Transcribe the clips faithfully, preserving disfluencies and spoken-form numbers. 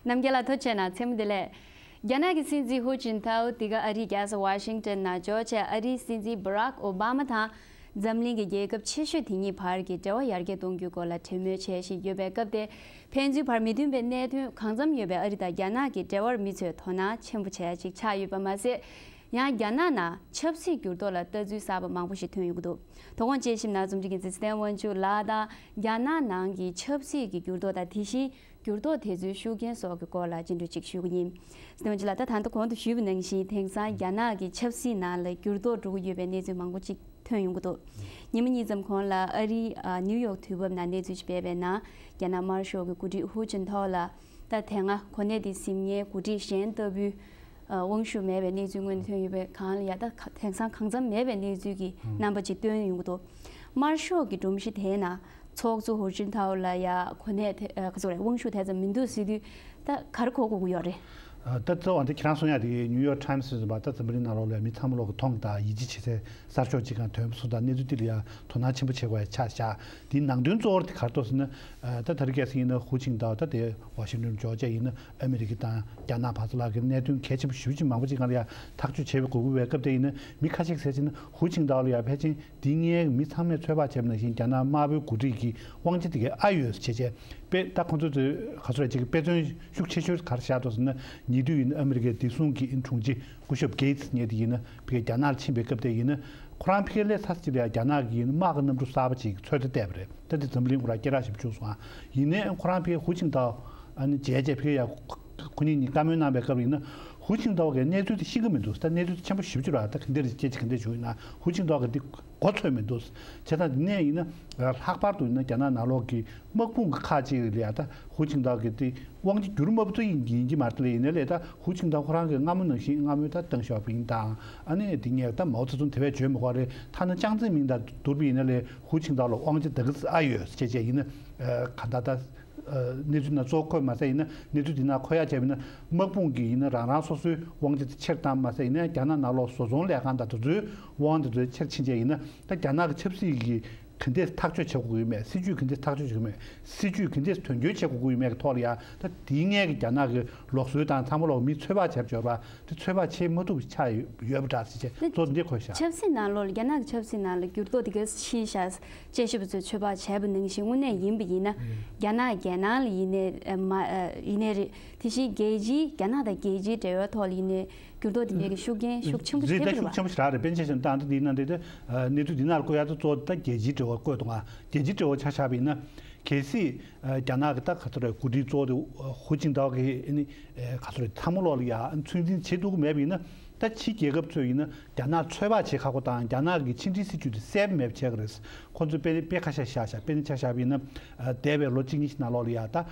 རྣམ་རྒྱལ་ལ་ཐུགས་རྗེ་ཆེ་གནང་། མཚན་མོ་བདེ་ལེགས། རྒྱ་ནག་གི་སྲིད་འཛིན་ཧུའུ་ཅིན་ཐའོ་འདི་ག་ཨ་རིའི་རྒྱལ་ས་ཝ་ཤིང་ཏོན་ནང་འབྱོར་བྱས། ཨ་རིའི་སྲིད་འཛིན་བྷ་རག་ཨོ་བྷ་མ་དང་འཛམ་གླིང་གི་རྒྱལ་ཁབ་ཆེ་ཤོས་དེ་གཉིས་བར་གྱི་འབྲེལ་བ་ཡར་རྒྱས་གཏོང་རྒྱུའི་སྐོར་ལ་གྲོས་མོལ་བྱེད་བཞིན་ཡོད་པའི་སྐབས་དེ། ཕན་ཚུན་བར་མི་མཐུན་པའི་གནད་དོན་གང་འཚམ་ཡོད་པའི་ཨ་རི་དང་རྒྱ་ནག་གི་འབྲེལ་བར་མི་ཚོས་དོ་སྣང་ཆེན་པོ་བྱས་ཅིག་ཆགས་ཡོད་པ་མ་ཟད། ཡང་རྒྱ་ནག་ནང་ཆབ་སྲིད་འགྱུར་ལྡོག་ལ་ལྟ་ཚུལ་གསར་པ་མང་པོ་ཞིག་ཐོན་ཡོང་གི་འདུག་དོ་དགོང་དཔྱད་ཞིབ་ནང་འཛོམས་སྒྲིག་མཁན་ཚེ་བརྟན་དབང་ཕྱུག་ལགས་དང་རྒྱ་ནག་ནང་གི་ཆབ་སྲིད་ཀྱི་འགྱུར་ལྡོག་དང་དེ་བཞིན་འགྱུར་ལྡོག་དེ་ཚོའི་ཤུགས་རྐྱེན་སོགས་ཀྱི་སྐོར་ལ་སྤྱན་འབུལ་ཅིག་ཞུ་གི་ཡིན། སྲིད་དོན་ཅི་ལ་ད་ད་ལྟ་གོང་དུ་ཞུས་པ་ནང་བཞིན་དེང་སང་རྒྱ་ནག་གི་ཆབ་སྲིད་ནང་ལ་འགྱུར་ལྡོག་འགྲོ་གི་ཡོད་པའི་གནས་ཚུལ་མང་པོ་ཅིག་ཐོན་ཡོང་གི་འདུག་ཉི་མ་གཉིས་ཙམ་གོང་ལ་ཨ་རིའི་ཨ་ནིའུ་ཡོག་དུས་བབ་ནང་གནས་ཚུལ་ཞིག་སྤེལ་བའི་ནང་། རྒྱ་ནག་དམར་ཤོག་གི་འགོ་ཁྲིད་ཧུའུ་ཅིན་ཐའོ་ལ་ད་དེ་སྔ་གོ་གནས་དེ་ཟིན་མཁན་འགོ་ཁྲིད་གཞན་ལྟ་བུའི་ཨ་དབང་ཤུགས་མེད་པའི་གནས་ཚུལ་སྔོན་ཐོན་ཡོད་པའི་སྒང་ལ་ཡ་ད་ག་དེང་སང་གང་འཚམ་མེད་པའི་གནས་ཚུལ་གྱི་རྣམ་པ་ཅིག་སྟོན་ཡོང་གི་འདུག་དམར་ཤོག་གི་སྒྲོམ་གཞི་དེའི་ནང་ཚོགས་གཙོ་ཧུའུ་ཅིན་ཐའོ་ལ་ཡ་གོ་གནས་དེ་ཨ་ག་ཚོད་རེད། དབང་ཤུགས་དེ་ཙམ་མི་འདུག་ཟེར་དུས་ད་ག་རེ་གོ་དགོས་ཀྱི་ཡོད་རེད། ཨ་ད་གཙོ་བོ་འདི་ཁྱེད་རང་གསུང་ཡ་དེ་ནིའུ་ཡོག་ཊའིམ་སི་ཟེར་བ་ད་འཛམ་བུ་གླིང་ནང་ལོགས་ལ་མི་ཚང་མ་ལོག་གི་མཐོང་དང་ཡིད་ཆེས་བྱེད་སའི་གསར་ཤོག་ཅིག་གང་ཐོན་སོང་དང་གནས་ཚུལ་འདི་ལ་ཡ་དོ་སྣང་ཆེན་པོ་བྱེད་དགོས་ཡ་ཆགས་བཞག་དེའི་ནང་དོན་གཙོ་བོ་དེ་ག་རེ་འདུག་ཟེར་ན། ཨ་ད་ད་རེས་གལ་སྲིད་ཡིན་ན་ཧུའུ་ཅིན་ཐའོ་ད་དེ་ཝ་ཤིང་ཏོན་འབྱོར་བྱས་ཡིན་ན་ཨ་མི་རི་ཀ་དང་རྒྱ་ནག་བར་དུ་ལ་གི་གནད་དོན་གལ་ཆེན་པོ་ཞེ་པོ་ཅིག་མང་པོ་ཅིག་སྒང་ལ་ཡ་ཐག་གཅོད་བྱེད་པའི་དགོས་མཁོ་ཡོད་པའི་སྐབས་དེ་ཡིན་ན་མི་ཁ་ཤས་ཟེར་ཅིག་ན་ཧུའུ་ཅིན་ཐའོ་ལ་ཡ་ཕལ་ཆེར་འདི་སྔའི་མི་ཚང་མས་ཚོད་དཔག་བྱས་པ་ནང་བཞིན་རྒྱ་ནག་དམར་པོའི་འགོ་ཁྲིད་ཀྱི་དབང་ཆ་དེ་གའི་ཨ་ཡོད་ཟེར་བྱས་བྱས་དཔེ་ད་ཁོང་ཚོ་ཚོས་ག་ཚོད་རེད་ཅིག་དཔེ་མཚོན་ཤུགས་ཆེ་ཤོས་ག་རེ་བཞག་འདུག་ཟེར་ན། ཉེ་དུས་ཡིན་ཨ་མི་རི་ཀའི་བདེ་སྲུང་གི་དྲུང་ཆེ་སྐུ་ཞབས་གེ་ཏི་ཉེ་དུ་ཡིན་ན་ཕ་གིར་རྒྱ་ནག་ལ་ཕྱིན་པའི་སྐབས་དེ་ཡིན་ན་ཁོ་རང་ཕ་གིར་སླེབས་ཚར་ཅིག་ལ་ཡ་རྒྱ་ནག་གི་ཡིན་ན་དམག་གི་གནམ་གྲུ་གསར་པ་ཅིག་ཚོད་ལྟ་བལྟས་པ་རེད། ད་དེ་འཛམ་གླིང་ཁོ་རང་སྐད་གྲགས་ཞེ་པོ་བྱུང་སོང་ཨ། ཡིན་ནའི་ཁོ་རང་ཕ་གིར་ཧུའུ་ཅིན་ཐའོ་ཨ་ནི་མཇལ་བྱས་ཕ་གིར་ཡ་ཁོ་གཉིས་གཉིས་བཀའ་མོལ་གནང་བའི་སྐབས་ཡིན་ན་ཧུའུ་ཅིན་ཐའོ་གིས་གནས་ཚུལ་དེ་ཤེས་ཀྱི་མི་འདུག་ད་གནས་ཚུལ་དེ་ཆེན་པོ་ཞེ་པོ་ཅིག་རེད་བ། ད་ག་འདྲ་རེད་སྐད་ཆ་ག་འདྲ་བྱུང་ཡིན་ན་ཧུའུ་ཅིན་ཐའོ་གིས་འདི་མགོ་ཚོད་མི་འདུག་བྱས་ཙང་དེ་ནས་ཡིན་ན་ལྷག་པར་དུ་ཡིན་ན་རྒྱ་ནག་ནང་ལོགས་ཀྱི་དམག་དཔུང་གི་ཁག་ཅིག་ལ་ཡ་ད་ཧུའུ་ཅིན་ཐའོ་གིས་དེ་དབང་ཆ་འགྱུར་མ་བཏང་ཡིན་གྱི་མ་རེད་ལ། ཡིན་ནའི་ལས་ད་ཧུའུ་ཅིན་ཐའོ་ཁོ་རང་གིས་སྔ་མོ་ནང་བཞིན་སྔ་མོའི་ད་ཏེང་ཞའོ་ཕིང་དང་ཨ་ནི་དེ་ངས་ད་མའོ་ཙེ་ཏུང་དེ་བས་བརྗོད་མི་དགོས་རེད། ཐ་ན་ཅང་ཙེ་མིང་དང་བསྡུར་བ་ཡིན་ན་ལས་ཧུའུ་ཅིན་ཐའོ་ལ་དབང་ཆ་ད་ག་ཚོད་ཨ་ཡོད་ཅེས་བྱས་ཡིན་ན་ག་ད་ད་གནས་ཚུལ་ནང་གཙོ་བོ་འཁོད་མ་ཟད་ཡིན་ན་གནས་ཚུལ་འདི་ནང་འཁོད་ཡག་བྱས་པ་ཡིན་ན་དམག་དཔུང་གིས་ཡིན་ན་རང་རང་སོ་སོའི་དབང་ཆ་དེ་ཕྱིར་བཏང་མ་ཟད་ཡིན་ན་རྒྱ་ནག་ནང་ལོགས་བཟོ་ཚོང་ལས་ཁང་དང་དེ་ཚོའི་དབང་དེ་ཚོ་ཕྱིར་ཕྱིན་བྱས་ཡིན་ན་ད་རྒྱ་ནག་གི་ཆབ་སྲིད་ཀྱི་ག་འདྲས་ཐག་གཅོད་བྱེད་དགོས་ཀྱི་ཡོད་མེད། སྲིད་ཇུས་ག་འདྲས་ཐག་གཅོད་བྱེད་དགོས་མེད། སྲིད་ཇུས་ག་འདྲས་དོན་འཁྱོལ་བྱེད་དགོས་ཀྱི་ཡོད་མེད་ཀྱི་ཐོག་ལ་ཡང་ད་དེའི་སྔོན་གྱི་རྒྱ་ནག་གི་ལུགས་སྲོལ་དང་ཚང་མ་ལོག་མི་ཚོད་དཔག་བྱས་པ་འབྱོར་པ་དེ་ཚོད་དཔག་བྱེད་མ་ཐུབ་པ་ཆགས་ཡོད་པ་འདྲ་ཟེར་བྱས་གཙོ་འདི་འཁོད་བཞག་ཆབ་སྲིད་ནང་ལོགས་ལ་རྒྱ་ནག་གི་ཆབ་སྲིད་ནང་ལ་འགྱུར་ལྡོག་དེ་ག་ཕྱིན་བཞག་དཔྱད་ཞིབ་པ་ཚོས་ཚོད་དཔག་བྱས་པ་ནང་བཞིན་དངོས་གནས་ཡིན་པ་ཡིན་ན་རྒྱ་ནག་རྒྱལ་ནང་ལ་ཡིན་ནའི་མ་ཡིན་ནའི་རེད། དེ་བཞིན་རྒྱལ་སྤྱིའི་རྒྱ་ནག་དང་རྒྱལ་སྤྱིའི་འབྲེལ་བའི་ཐོག་ལ་ཡིན་ནའི་འགྱུར་ལྡོག་དེ་འདྲའི་གི་ཤུགས་རྐྱེན་ཤུགས་ཆེན་པོ་ཞིག་རེད། ད་ཕེབས་ཀྱི་ཤུགས་ཆེན་པོ་ཞིག་རག་རེད། དཔེར་ན་ཆ་བཞག་ན་ད་ལྟ་འདི་ན་འདི་ད་གནས་ཚུལ་འདི་ནང་ལ་བཀོད་ཡག་ད་གཙོ་བོ་ད་རྒྱལ་སྤྱིའི་འབྲེལ་བ་བཀོད་འདུག་ང་། རྒྱལ་སྤྱིའི་འབྲེལ་བ་ཆ་བཞག་པ་ཡིན་ན་གལ་སྲིད་རྒྱ་ནག་གི་ད་ག་ཚོད་རེད་འགོ་ཁྲིད་གཙོ་བོ་དེ་ཧུའུ་ཅིན་ཐའོ་གིས་ཨ་ནི་ག་ཚོད་རེད་ཚང་མ་ལོག་ལ་ཡ་ཚོད་འཛིན་བྱེད་ཐུབ་ཀྱི་མེད་པ་ཡིན་ན་ད་ཕྱི་རྒྱལ་ཁབ་ཚོས་ཡིན་ན་རྒྱ་ནག་ཚོད་དཔག་བྱེད་ཁག་པོ་དང་རྒྱ་ནག་གི་ཕྱི་འབྲེལ་སྲིད་ཇུས་དེ་གསལ་པོ་མེད་པ་བྱེད་ཀྱི་རེད། ཁོ་ཚོས་དཔེ་དཔེ་ཁ་ཤས་བཞག་བཞག་དཔེར་ན་ཆ་བཞག་པ་ཡིན་ན་འདས་པའི་ལོ་གཅིག་གཉིས་ཤིག་ནང་ལོག་ལ་ཡ་ད་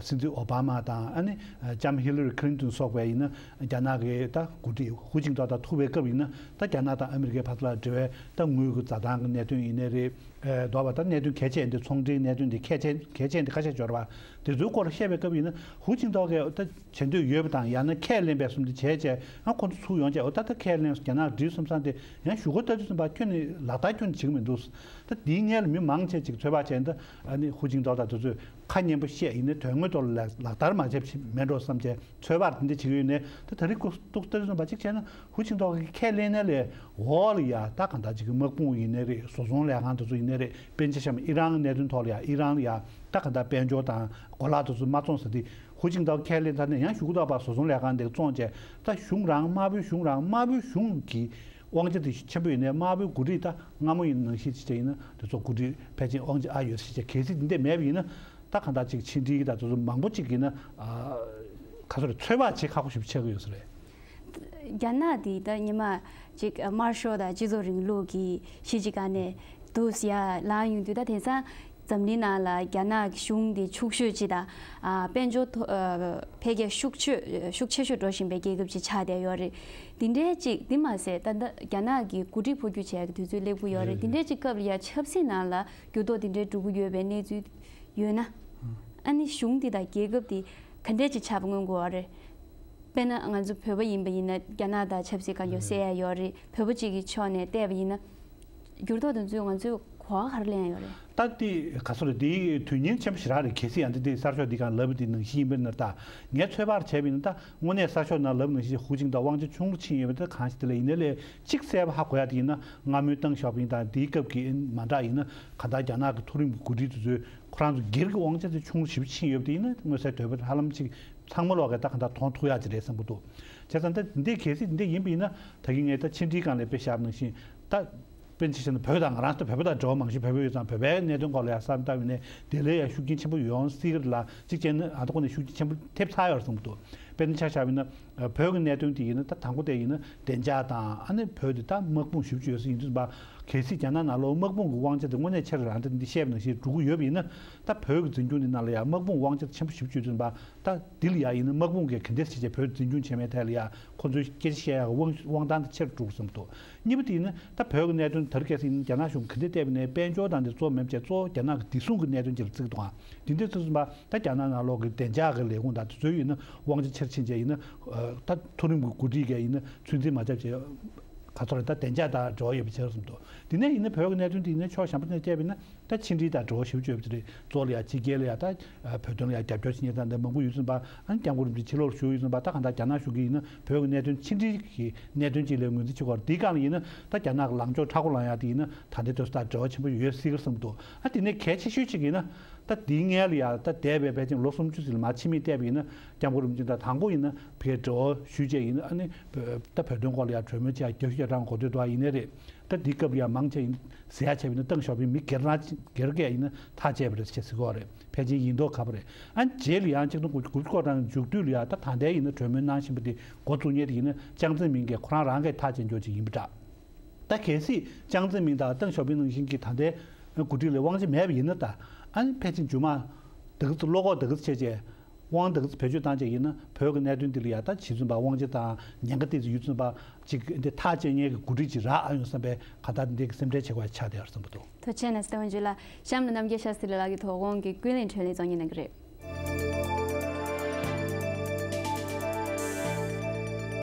སྲིད་འཛིན་ཨོ་བྷ་མ་དང་ཨ་ནི་ལྕམ་ཧི་ལ་རི་ཁི་ལིན་ཏོན་སོགས་པའི་ཡིན་ན་རྒྱ་ནག་གི་ད་འགོ་ཁྲིད་ཧུའུ་ཅིན་ཐའོ་དང་ཐུག་པའི་སྐབས་ཡིན་ན་ད་རྒྱ་ནག་དང་ཨ་མི་རི་ཀའི་བར་དུ་ལ་འབྲེལ་བའི་ད་དངུལ་གྱི་འཛའ་ཐང་གི་གནད་དོན་ཡིན་ནའི་རེད། ཨེ་འདུག་བ། ད་གནད་དོན་གལ་ཆེ་འདི་ཚོང་འབྲེལ་གནད་དོན་འདི་གལ་ཆེ་གལ་ཆེ་འདི་ཁ་ཤས་འབྱོར་བ་དེ་ཚོའི་སྐོར་ལ་བཤད་པའི་སྐབས་ཡིན་ན་ཧུའུ་ཅིན་ཐའོ་གིས་ད་བྱེད་འདོད་ཡོད་པ་དང་ཡང་ན་ཁས་ལེན་པའི་བཟོ་འདྲ་བྱས་བྱས་ཡང་ཁོ་ཚོ་ཚུར་ཡོང་བྱས་འོ་ད་ད་ཁས་ལེན་རྒྱ་ནག་འགྲིག་བསམ་བསམ་དེ་ཡང་ཞུ་སྒོ་ལྟ་དུས་ཙམ་པ་ཁྱོན་ནས་ལག་བསྟར་ཁྱོན་ནས་བྱེད་ཀྱི་མི་འདུག་ད་དེའི་སྔོན་ལ་མི་མང་ཆེ་ཅིག་ཚོད་དཔག་བྱས་འདི་ཨ་ནི་ཧུའུ་ཅིན་ཐའོ་དང་དེ་ཚོས་ཁ་སྙན་པོ་བཤད་ཡིན་ནའི་དོན་དངོས་ཐོག་ལ་ལག་ལག་བསྟར་མ་བྱས་མེད་འགྲོ་བསམ་བྱས་ཚོད་དཔག་དེ་འདྲ་བྱེད་ཀྱི་ཡོད་ནའི་ད་ད་རེས་ཁོ་ཏོག་ཙམ་ཙམ་པ་གཅིག་བྱས་ན་ཧུའུ་ཅིན་ཐའོ་གིས་ཁས་ལེན་ནའི་ལས་འོག་ལ་ཡ་ད་གང་ལྟར་ཅིག་གི་དམག་དཔུང་ཡིན་ནའི་རེད། བཟོ་ཚོང་ལས་ཁང་དེ་ཚོ་ཡིན་ནའི་རེད། དཔེར་ན་ཆ་བཞག་ན་ཨི་རན་གནད་དོན་ཐོག་ལ་ཡ་ཨི་རན་ལ་ཡ་ད་གང་ལྟར་དཔལ་འབྱོར་དང་གོ་ལག་དེ་ཚོ་མ་བཙོང་ཟེར་དུས་ཧུའུ་ཅིན་ཐའོ་ཁས་ལེན་ཚར་ནས་ཡང་གཞུག་གུ་ད་བར་བཟོ་ཚོང་ལས་ཁང་དེ་བཙོང་བྱས་ད་གཞུང་རང་དམར་པོའི་གཞུང་རང་དམར་པོའི་གཞུང་གི་དབང་ཆ་དེ་ཆེན་པོ་ཡིན་ནའི་དམར་པོའི་འགོ་ཁྲིད་ད་སྔ་མོ་ཡིན་ནང་བཞིན་ཅིག་བྱས་ཡིན་ན་དེ་ཚོ་འགོ་ཁྲིད་ཕལ་ཆེར་དབང་ཆ་ཨ་ཡོད་ཟེར་བྱས་གལ་སྲིད་འདི་འདྲ་མེད་པ་ཡིན་ན་ད་གང་ལྟར་ཅིག་ཕྱི་འབྲེལ་གྱི་ད་དེ་ཚོ་མང་པོ་ཅིག་ཡིན་ན་ཨ་ག་ཚོད་རེད་ཚོད་དཔག་བྱེད་ཁག་པོ་ཞིག་ཆགས་ཀྱི་ཡོད་ས་རེད། རྒྱ་ནག་འདི་ད་ཉི་མ་གཅིག་དམར་ཤོག་དང་སྤྱི་ཚོགས་རིང་ལུགས་ཀྱི་གཞི་གཅིག་སྒང་ནས་འདུག་ཡ་ལངས་ཡོང་དུས་ད་དེང་སང་འཛམ་གླིང་ནང་ལ་རྒྱ་ནག་གི་གཞུང་འདི་ཕྱུག་ཤོས་གཅིག་དང་ཨ་དཔལ་འབྱོར་ཐོ་ཨ་འཕེལ་རྒྱས་ཤུགས་ཆེ་ཤུགས་ཆེ་ཤོས་འགྲོ་བཞིན་པའི་རྒྱལ་ཁབ་ཅིག་ཆགས་བསྡད་ཡོད་རེད། འདི་འདྲའི་གཅིག་འདི་མ་ཟད་ད་ལྟ་རྒྱ་ནག་གི་འགོ་ཁྲིད་འཕོ་འགྱུར་བྱས་ཀྱི་དུས་ཚོད་སླེབས་ཀྱི་ཡོད་རེད། འདི་འདྲའི་གཅིག་སྐབས་ལ་ཡ་ཆབ་སྲིད་ནང་ལ་འགྱུར་ལྡོག་འདི་འདྲའི་འགྲོ་གི་ཡོད་པའི་གནས་ཚུལ་ཡོད་ན། ཨ་ནི་གཞུང་འདི་དང་རྒྱལ་ཁབ་འདི་ག་འདྲས་ཅིག་ཆགས་པ་མངོན་དགོས་པ་རེད། དཔེར་ན་ང་ཚོ་བོད་པ་ཡིན་པ་ཡིན་ན་རྒྱ་ནག་དང་ཆབ་སྲིད་གང་ཡོད་སེལ་ཡ་ཡོད་རེད། བོད་པ་གཅིག་གི་ཕྱོགས་ནས་བལྟས་པ་ཡིན་ན། འགྱུར་ལྡོག་དེ་ཚོས་ང་ཚོའི་ གོ་བ་ག་རེ་ལེན་ཡོད་རེད། ད་དེ་ག་སོ་རེད། དེའི་དོན་སྙིང་ཆེན་པོ་ཞེ་དྲག་རེད། གལ་སྲིད་ཡང་དེ་དེ་གསར་ཤོག་འདི་གང་ལབ་པ་དེ་ནང་བཞིན་ཡིན་པ་ན། ད་ངས་ཚོད་དཔག་བྱས་པ་ཡིན་ན། ད་དངོས་གནས་གསར་ཤོག་ནང་ལབ་པ་ནང་བཞིན་ཧུའུ་ཅིན་ཐའོ་དབང་ཆ་ཆུང་རུ་ཕྱིན་ཡོད་པ་དེ་གང་ཞིག་དེ་ལ་ཡིན་ནའི་ལས་གཅིག་གསལ་པོ་ཧ་གོ་ཡ་དེ་ཡིན་ན། སྔ་མོའི་ཏེང་ཞའོ་ཕིང་དང་དེའི་སྐབས་ཀྱི་མ་འདྲ་ཡིན་ན། གང་ལྟར་རྒྱ་ནག་གི་མཐོ་རིམ་གྱི་འགོ་ཁྲིད་དེ་ཚོས་ཁོ་རང་ཚོ་སྒེར་གྱི་དབང་ཆ་དེ་ཆུང་རུ་ཞེ་པོ་ཕྱིན་ཡོད་པ་དེ་ཡིན་ན། མངོན་གསལ་དོད་པོ་ཧ་ལམ་ཅིག་ཚང་མ་ལོག་གིས་ད་གང་ལྟར་མཐོང་ཐུབ་ཡ་ཅིག་རེད་བསམ་གྱི་འདུག་བྱས་ཙང་ད་འདི་གལ་སྲིད་འདི་ཡིན་པ་ཡིན་ན། ད་གིན་ངས་ད་ཕྱི་འབྲེལ་སྒང་ལ་དཔེ་བཞག་པ་ནང་བཞིན། ད་དཔེར་ན་ཆ་བཞག་ན་བོད་དང་ང་རང་ཚོ་བོད་པ་དང་འབྲེལ་བ་མང་ཤོས་བོད་པ་ཡོད་ཙང་། བོད་པའི་གནད་དོན་སྐོར་ལ་ཡང་བསམ་བཏང་བ་ཡིན་ན་དེ་ལ་ཡང་ཤུགས་རྐྱེན་ཆེན་པོ་ཡོང་སྲིད་ཀྱི་རེད་ལ། གཅིག་བྱས་ན་ཨ་ད་ཁོ་ནས་ཤུགས་རྐྱེན་ཆེན་པོ་ཐེབས་ཚར་ཡོད་རེད་བསམ་གྱི་འདུག་དཔེར་ན་ཆ་བཞག་པ་ཡིན་ན། བོད་ཀྱི་གནད་དོན་དེ་ཡིན་ན། ད་དང་པོ་དེ་ཡིན་ན་བདེ་འཇགས་དང་། ཨ་ནི་བོད་དེ་ད་དམག་དཔུང་ཞེ་པོ་ཅིག་ཡོད་ས་ཡིན་དུས་ཙམ་པ། གལ་སྲིད་རྒྱ་ནག་ནང་ལོགས་དམག་དཔུང་གི་དབང་ཆ་དེ་དངོས་གནས་ཆེ་རུ་རང་འདྲ་འདི་བཤད་པ་ནང་བཞིན་འགྲོ་གི་ཡོད་པ་ཡིན་ན། ད་བོད་ཀྱི་འཛིན་སྐྱོང་འདི་ནང་ལ་ཡང་དམག་དཔུང་དབང་ཆ་ཆེན་པོ་ཞེ་པོ་ཅིག་ཡོད་དུས་ཙམ་པ། ད་འདི་ལ་ཡང་ཡིན་ན་དམག་དཔུང་གིས་ག་འདྲས་བྱས་བྱས་བོད་འཛིན་སྐྱོང་བྱས་མིན་ཐད་ལ་ཡང་ཁོ་ཚོའི་སྐད་ཆ་བཤད་ཡག་གི་དབང་དབང་ཐང་དེ་ཆེ་རུ་འགྲོ་གི་བསམ་འདུག་གཉིས་པ་དེ་ཡིན་ན། ད་བོད་ཀྱི་གནད་དོན་དེར་གལ་སྲིད་ཡིན་ན་རྒྱ་ནག་གཞུང་གིས་ག་འདྲས་བལྟས་པ་ཡིན་ན། དཔལ་འབྱོར་དང་དེ་གཙོ་བོ་མིན་པ་བྱས། གཙོ་བོ་རྒྱ་ནག་གི་བདེ་སྲུང་གི་གནད་དོན་ཅིག་ལ་བརྩི་གི་འདུག་ཨང་། དེ་འདྲས་བརྩིས་སོང་ཙང་ད་རྒྱ་ནག་ནང་ལོགས་ཀྱི་བདེ་འཇགས་ཀྱི་ལས་ཁུངས་དང་དེ་ཚོའི་ཡིན་ན་དབང་ཆ་ཆེ་རུ་ཕྱིན་བྱས་ཡིན་ན། ད་མཐོ་རིམ་གྱི་འགོ་ཁྲིད་ཀྱིས་ཡིན་ན་ཚོད་འཛིན་མ་བྱས་བྱས། ག་ཚོད་རེད། ད་བདེ་འཇགས་དང་འབྲེལ་བ་ཡོད་པ་བྱས་སོང་འདུག་དེ་ནས་ཡིན་ན་བོད་ཀྱི་གནད་དོན་དེ་ཡིན་ན་ཕྱོགས་གཞན་པ་ནས་བལྟས་པ་ཡིན་ན། ད་ཕྱི་འབྲེལ་དང་འབྲེལ་བ་ཞེ་པོ་ཅིག་ཡོད་པ་དེ་རེད། གཙོ་བོ་ལ་ཡང་ཕྱི་རྒྱལ་ལ་ཡང་ད་བོད་དོན་ལ་ཡང་རྒྱབ་སྐྱོར་བྱེད་མཁན་ད་ལྟ་མང་པོ་ཡོད་ཙམ་པ། ཨ་ནི་སྐྱབས་མགོན་རིན་པོ་ཆེ་ཕྱི་ལོགས་ལ་བཞུགས་ཡོད་ཙམ་པ། ད་གང་ལྟར་རྒྱ་ནག་གཞུང་གིས་ཡིན་ན་བོད་ཀྱི་གནད་དོན་ཕྱི་འབྲེལ་གྱི་གནད་དོན་ཅིག་ལ་ངོས་འཛིན་བྱེད་དགོས་རེད། དེའི་སྒང་ལ་ཡིན་ན་ད་རྒྱ་ནག་གི་ལངས་ཕྱོགས་མཁྲེགས་པོ་ལངས་ཡག་དེ་ཡིན་ན། ད་དེ་དུས་ད་འབྲེལ་བ་ཆེན་པོ་ཡོད་སྲིད་ཀྱི་རེད་བསམ་གྱི་འདུག་ཨ་དེ་ནས་གལ་ཆེ་ཤོས་ཅིག་ཡིན་ན། ད་དེའི་སྔོན་ལ་ཡང་ད་འདས་པའི་ཕལ་ཆེར་ལོ་སུམ་ཅུ་ཙམ་ལ་མར་ཕྱི་མིག་བལྟས་པ་ཡིན་ན། སྐྱབས་མགོན་རིན་པོ་ཆེ་དང་དང་པོ་ཡིན་ན་ཕ་གིར་འབྲེལ་བ་ཞུས་བྱས་ཡིན་ན། ཨ་ནི་ད་བོད་དོན་སྐོར་ལ་ཡང་གྲོས་མོལ་བྱས། རྒྱ་ཞུ་རྒྱ་གྲངས་གོ་ཐོས་འགྲོ་བ་ཡིན་ནའི་རེད། ད་འདི་སྐབས་ལ་ཡང་མང་ཆེ་ཡིན་ཟེར་ཡ་བྱས་པ་ཡིན་ན། ཏེང་ཞའོ་ཕིང་མི་སྒེར་རང་སྒེར་གས་ཡིན་ན་ཐག་བཅད་པ་རེད་ཅེས་ཟེར་གྱི་ཡོད་རེད། ཕལ་ཆེར་ཡིན་མདོག་ཁ་པོ་རེད། ཨ་རྗེས་ལ་ཡང་ཆིག་སྟོང་དགུ་བརྒྱ་དགུ་བཅུ་གོ་གྲངས་མཇུག་སྡུད་ལ་ཡང་ད་ད་ལྟའི་ཡིན་ན་གྲོས་མོལ་གནང་བཞིན་པ་དེ་འགོ་བཙུགས་མཁན་དེ་ཡིན་ན་ཅང་ཙེ་མིན་གྱིས་ཁོ་རང་རང་གིས་ཐག་བཅད་འཇོག་ཅིག་ཡིན་པ་འདྲ། ད་གལ་སྲིད་ཅང་ཙེ་མིན་དང་ཏེང་ཞའོ་ཕིང་ནང་བཞིན་གྱི་ད་ལྟའི་འགོ་ཁྲིད་ལ་དབང་ཆ་མེད་པ་ཡིན་ན། ད་ཨ་ནི་ཕལ་ཆེར་མཇུག་མ་ད་ག་ཚོད་བློ་ཁོག་ད་ག་ཚོད་བྱས་བྱས། དབང་ད་ག་ཚོད་བེད་སྤྱོད་བཏང་བྱས་ཡིན་ན། བོད་ཀྱི་གནད་དོན་འདི་ལ་ཡང་ད་ཇི་ཙམ་པ་དབང་ཆ་དང་ཉེན་ཁ་ཏོག་ཙམ་ཡོད་ཙམ་པ་ཅིག་འདི་ཐག་བཅད་མཁན་གྱི་འགོ་ཁྲིད་ཅིག་རག་ཨ་ཡོང་བསམ་པའི་ག་ད་འདི་གི་སེམས་ཁྲལ་བྱེད་དགོས་ཡ་ཆགས་བསྡད་ཡོད་བསམ་གྱི་འདུག་ཐུགས་རྗེ་ཆེ་གནས་ཚུལ་བསྟན་པ་བརྗོད་ལ། གཤམ་ལ་རྣམ་རྒྱལ་ཤཱསྟྲི་ལགས་ཀྱིས་དོ་དགོང་གི་ཀུན་གླེང་འཕྲིན་ལས་གཙོ་གཉེར་གནང་གི་རེད།